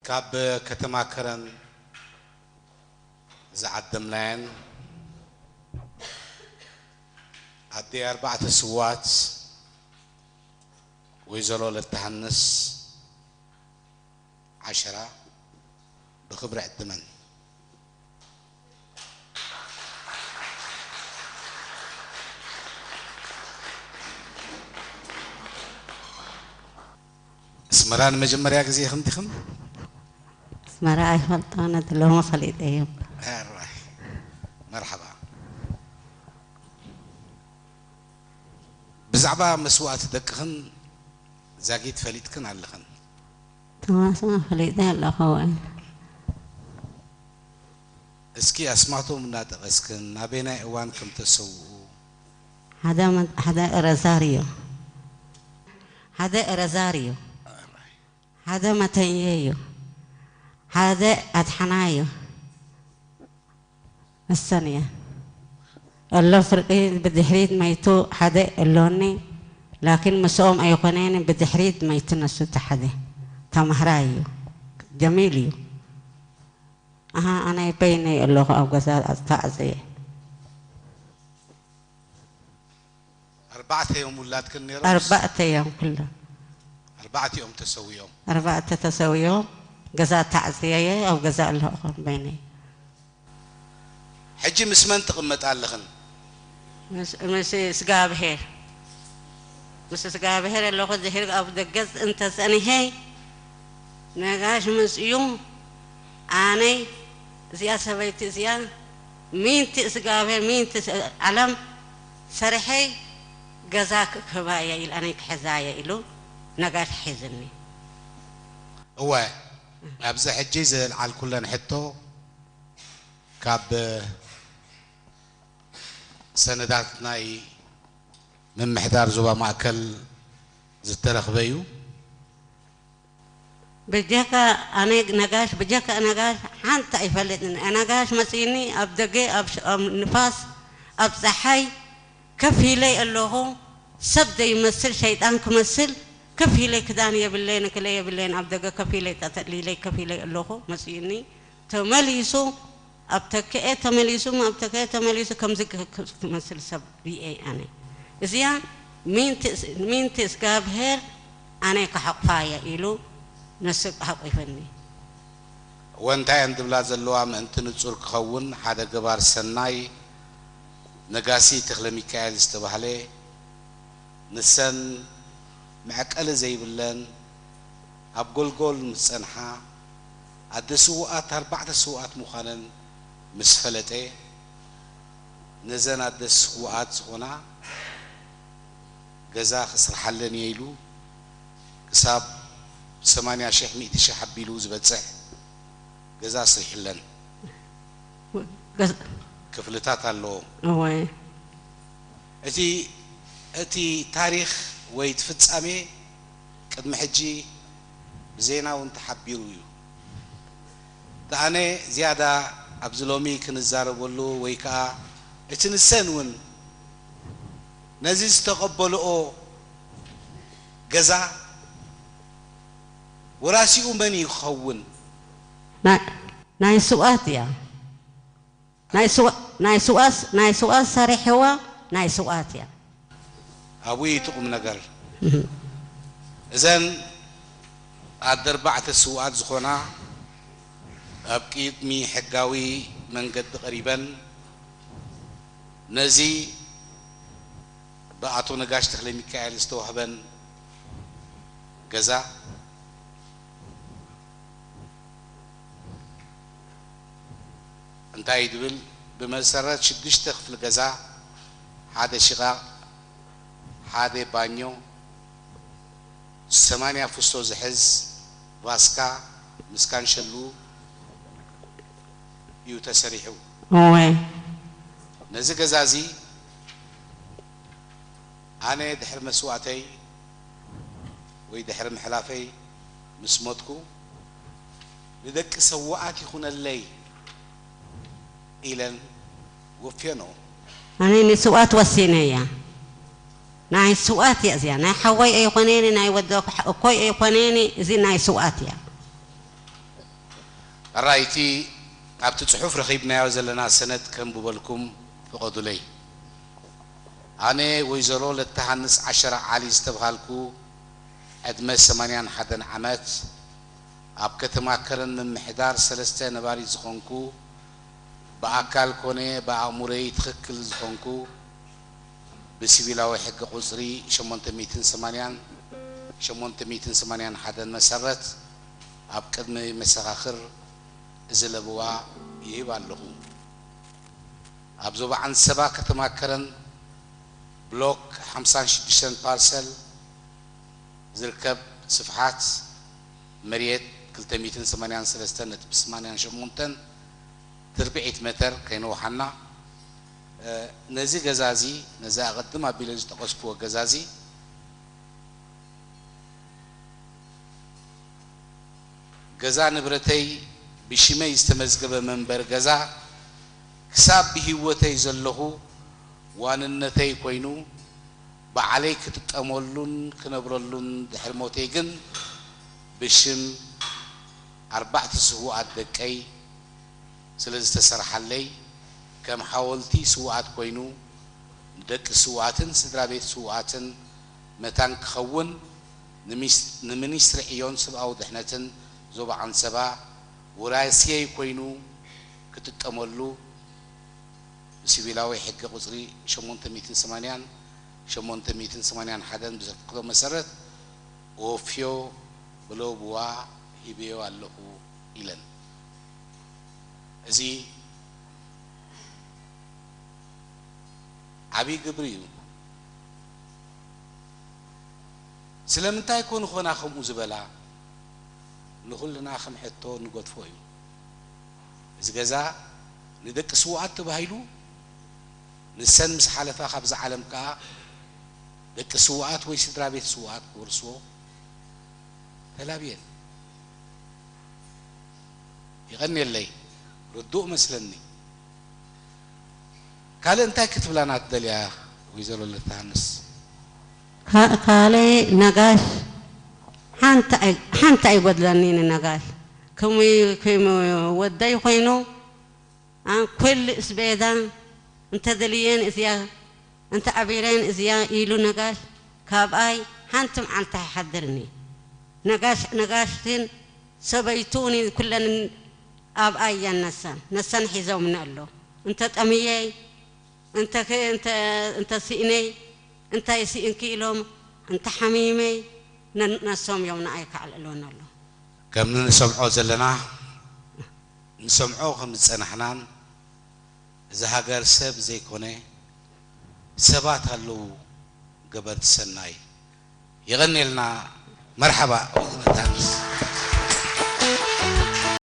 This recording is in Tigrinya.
ካብ ከተማ ከረን ዝዓደምናየን ኣደ ኣርባዕተ ስዋት ወይዘሮ ለተሃንስ ዓሸራ ብኽብሪ ዕድመን። ኣስመራ ንመጀመርያ ግዜ ኢኽን ዲኽን? ኣስመራ ኣይፈልጦ፣ ነቲ ሎሚ ፈሊጠ እየ። ሕራይ። መርሓባ። ብዛዕባ መስዋእቲ ደቅኽን ዛጊት ፈሊጥክን ኣለኽን? ተዋስኦ ፈሊጠ ኣለኹ። እስኪ ኣስማቶም እናጠቐስክን ናበየናይ እዋን ከም ተሰውኡ? ሓደ መ-፣ ሓደ ረዛርዮ፣ ሓደ ረዛርዮ፣ ሓደ መተንየ እዩ፣ ሓደ ኣድሓና እዩ። እሰን እየ። እሎ ፍርቂ ብድሕሪት መይቱ ሓደ እሎኒ፣ ላኪን ምስኦም ኣይኮነን፣ ብድሕሪት መይቱ ነሱ እቲ ሓደ ተማህራይ እዩ፣ ጀሚል እዩ። ኣሃ፣ ኣነ በይነይ ኣለኹ ኣብ ገዛ ኣስተዓጽየ። ኣርባዕተ እዮም ውላድክን ነይሮም? ኣርባዕተ እዮም ኩሎም። ኣርባዕቲኦም ተሰዊኦም? ኣርባዕተ ተሰዊኦም፣ ገዛ ኣስተዓጽየ እየ፣ ኣብ ገዛ ኣለኹ በይነይ። ሕጂ ምስ መን ትቕመጣ ኣለኽን? ምስ፣ ምስ ስጋብሄር፣ ምስ ስጋብሄር ኣለኹ። ድሕሪ ኣብ ደገ እንተ ጸኒሐ፣ ነጋሽ መጽዩ፣ ኣነይ እዚኣ ሰበይቲ እዚኣ ሚንቲ ስጋብሄር፣ ሚንቲ ስ-፣ ዓለም ሰርሐይ ገዛ ክህባ እየ ኢሉ፣ ኣነይ ክሕዛ እየ ኢሉ ነጋሽ ሒዝኒ። እወ፣ ኣብዚ ሕጂ ዘልዓልኩለን ሕቶ ካብ ሰነዳት ናይ ምምሕዳር ዞባ ማእከል ዝተረኽበ እዩ። ብጀካ ኣነ ነጋሽ፣ ብጀካ ነጋሽ ሓንቲ ኣይፈልጥን። ነጋሽ መጺእኒ ኣብ ደገ፣ ኣብ ሽ-፣ ኣብ ንፋስ፣ ኣብ ጸሓይ ከፍ ኢለይ ኣለኹ። ሰብ ዘይመስል፣ ሸይጣን ክመስል ከፍ ኢለይ፣ ክዳን የብለይን፣ ክለ የብለይን፣ ኣብ ደገ ከፍ ኢለይ፣ ጠጠሊለይ ከፍ ኢለይ ኣለኹ። መጺእኒ ተመሊሱ ኣብ ተክኤ ተመሊሱ፣ ኣብ ተክኤ ተመሊሱ፣ ከምዚ ክ-፣ ክ-፣ ክመስል ሰብ ሪኤ ኣነ። እዚኣ ሚንቲ፣ ሚንቲ እስጋብሄር ኣነ ክሓቑፋ እየ ኢሉ ነሱ ሓቑፈኒ። ወንታየን ድብላ ዘለዋ ምእንቲ ንጹር ክኸውን፣ ሓደ ገባር ሰናይ ነጋሲ ተኽለ ሚካኤል ዝተባህለ፣ ንሰን መዕቀሊ ዘይብለን ኣብ ጎልጎል ምስ ጸንሓ፣ ኣደ ስዉኣት ኣርባዕተ ስዉኣት ምዃነን ምስ ፈለጠ፣ ነዘን ኣደ ስዉኣት ዝኾና ገዛ ክስርሓለን እየ ኢሉ፣ ክሳብ ሰማንያ ሺሕ፣ ሚእቲ ሺሕ ኣቢሉ ዝበጽሕ ገዛ ኣስሪሑለን። ገዝ-፣ ክፍልታት ኣለዎ። እወ። እቲ፣ እቲ ታሪኽ ወይ እቲ ፍጻሜ ቅድሚ ሕጂ ብዜና እውን ተሓቢሩ እዩ። እቲ ኣነ ዝያዳ ኣብዚ ሎሚ ክንዛረበሉ ወይ ከዓ እቲ ንሰን እውን ነዚ ዝተቐበልኦ ገዛ ወራሲኡ መን እዩ ክኸውን? ናይ፣ ናይ ስውኣት እያ። ናይ ስዋ-፣ ናይ ስዋስ-፣ ናይ ስዋስ ሰሪሕዋ ናይ ስዋት እያ። ኣብኡ እዩ እቲ ቁም ነገር። እዘን ኣደ ኣርባዕተ ስውኣት ዝኾና ኣብ ቅድሚ ሕጋዊ መንገዲ ቀሪበን ነዚ ብኣቶ ነጋሽ ተክለ ሚካኤል ዝተዋህበን ገዛ እንታይ ድብል ብመሰረት ሽዱሽተ ክፍሊ ገዛ፣ ሓደ ሽቓቕ፣ ሓደ ባኞ፣ ሰማንያ ፍስቶ ዝሕዝ ቫስካ ምስ ካንሸሉ እዩ ተሰሪሑ። እወ። ነዚ ገዛ እዚ ኣነ ድሕሪ መስዋእተይ ወይ ድሕሪ ምሕላፈይ ምስ ሞትኩ ንደቂ ሰዋኣት ይኹነለይ ኢለን ወፍየንኦ። ኣነ ንስውኣት ወሲነ እያ። ናይ ስውኣት እያ እዚኣ። ናይ ሓወይ ኣይኮነኒ፣ ናይ ወዲ ኣኮይ ኣይኮነኒ፣ እዚ ናይ ስውኣት እያ። ኣራይቲ ኣብቲ ጽሑፍ ረኺብናዮ ዘለና ሰነድ ከንብበልኩም ፍቐዱለይ። ኣነ ወይዘሮ ለተሃንስ ዓሸራ ዓሊ ዝተብሃልኩ፣ ዕድመ ሰማንያን ሓደን ዓመት፣ ኣብ ከተማ ከረን ምምሕዳር ሰለስተ ነባሪት ዝኾንኩ፣ ብኣካል ኮነ ብኣእሙረይ ትኽክል ዝኾንኩ፣ ብሲቪላዊ ሕጊ ቁጽሪ ሸሞንተ ሚእትን ሰማንያን፣ ሸሞንተ ሚእትን ሰማንያን ሓደን መሰረት ኣብ ቅድሚ መሰኻኽር እዚ ለበዋ ይህብ ኣለኹ። ኣብ ዞባ ዓንሰባ ከተማ ከረን ብሎክ ሓምሳን ሽዱሽተን ፓርሰል ዝርከብ ስፍሓት መሬት ክልተ ሚእትን ሰማንያን ሰለስተን ነጥቢ ሰማንያን ሸሞንተን ትርብዒት መተር ከይነውሓና፣ እ፣ ነዚ ገዛ እዚ፣ ነዚ ኣቐድም ኣቢለ ዝጠቐስክዎ ገዛ እዚ፣ ገዛ ንብረተይ ብሽመይ ዝተመዝገበ መንበሪ ገዛ ክሳብ ብህይወተይ ዘለኹ ዋንነተይ ኮይኑ፣ ባዕለይ ክጥቀመሉን ክነብረሉን፣ ድሕሪ ሞተይ ግን ብሽም ኣርባዕተ ስዉኣት ደቀይ ስለ ዝተሰርሓለይ፣ ከም ሓወልቲ ስዉኣት ኮይኑ፣ ንደቂ ስዉኣትን ስድራ ቤት ስዉኣትን መታን ክኸውን፣ ንሚስ-፣ ንሚኒስትሪ ዕዮን ሰብኣዊ ድሕነትን ዞባ ዓንሰባ ውራስየይ ኮይኑ ክጥቀመሉ፣ ብሲቪላዊ ሕጊ ቁጽሪ ሸሞንተ ሚእትን ሰማንያን፣ ሸሞንተ ሚእትን ሰማንያን ሓደን ብዘፍቅዶ መሰረት፣ ወፍዮ ብለውብዋ ሂበዮ ኣለኹ ኢለን። እዚ ዓብዪ ግብሪ እዩ። ስለምንታይ ኮን ኾና ከምኡ ዝበላ? ንኹልና ከም ሕቶ ንገድፎ እዩ። እዚ ገዛ ንደቂ ስዉኣት ተባሂሉ፣ ንሰን ምስ ሓለፋ ካብዛ ዓለም ከኣ ደቂ ስዉኣት ወይ ስድራ ቤት ስዉኣት ክወርስዎ ተላብየን። ይቐንየለይ፣ ርዱእ መስለኒ። ካልእ እንታይ ክትብላና ትደልያ ወይዘሮ ለተሃንስ? ካ-፣ ካልእ ነጋሽ ሓንቲ ኣይ-፣ ሓንቲ ኣይጎድለኒ ንነጋሽ። ከም፣ ከም ወደይ ኮይኑ፣ ኣን ኩሉ እስቤዛ እንተደልየን እዚኣ፣ እንተ ኣቢረን እዚኣ ኢሉ ነጋሽ ካብኣይ ሓንቲ መዓልቲ ኣይሓድርኒ። ነጋሽ፣ ነጋሽን ሰበይቱን ኩለን ኣብኣይ እየን ነሰን፣ ነሰን ሒዞምኒ ኣሎ። እንተ ጠምየይ፣ እንተ ከ-፣ እንተ፣ እንተ ስኢነይ፣ እንታይ ስኢንኪ ኢሎም፣ እንተ ሓሚመይ፣ ነ-፣ ነሶም እዮም ንኣይ ከዕልሉኒ ኣሎ። ከም ንሰምዖ ዘለና፣ ንሰምዖ ከም ዝጸናሕናን፣ እዚ ሃገር ሰብ ዘይኮነ ሰባት ኣለዉ ገበርቲ ሰናይ። የቐንየልና። መርሓባ ወይዘሮ ለተሃንስ።